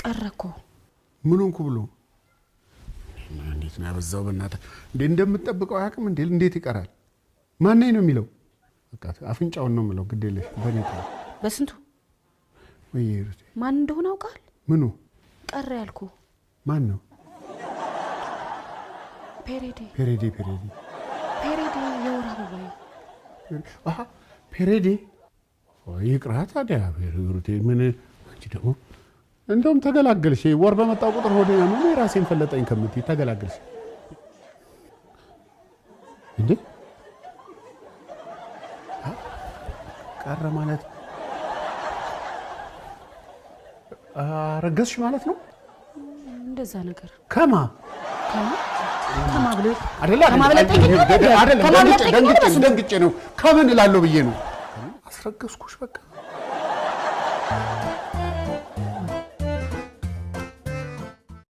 ቀረ እኮ። ምን ሆንኩ ብሎ እንዴት ነው ያበዛው? በእናትህ እንዴ እንደምትጠብቀው አያውቅም እንዴ? እንዴት ይቀራል? ማነኝ ነው የሚለው? በቃ አፍንጫውን ነው የምለው። ግድ የለሽ በእኔ ተው። በስንቱ ወይ ሩቴ፣ ማን እንደሆነ አውቃል? ምኑ? ቀረ ያልኩ። ማን ነው? Period ኤ። Period ኤ፣ period ኤ። Period ኤ፣ የወር አበባዬ። አሃ፣ period ኤ። ይቅራ ታዲያ ሩቴ። ምን አንቺ ደግሞ እንደውም ተገላገልሽ። ወር በመጣ ቁጥር ሆዴ ያመመ የራሴን ፈለጠኝ ከምትይ ተገላገልሽ እንዴ? ቀረ ማለት አረገዝሽ ማለት ነው? እንደዛ ነገር። ከማ? ከማ ከማ ብሎ አይደለ? ከማ ብለህ ጠይቀኝ። አይደለም። ከማ ብለህ ደንግጬ ጠይቀኝ። ደንግጬ ደንግጬ ነው። ከምን እላለሁ ብዬ ነው። አስረገዝኩሽ በቃ።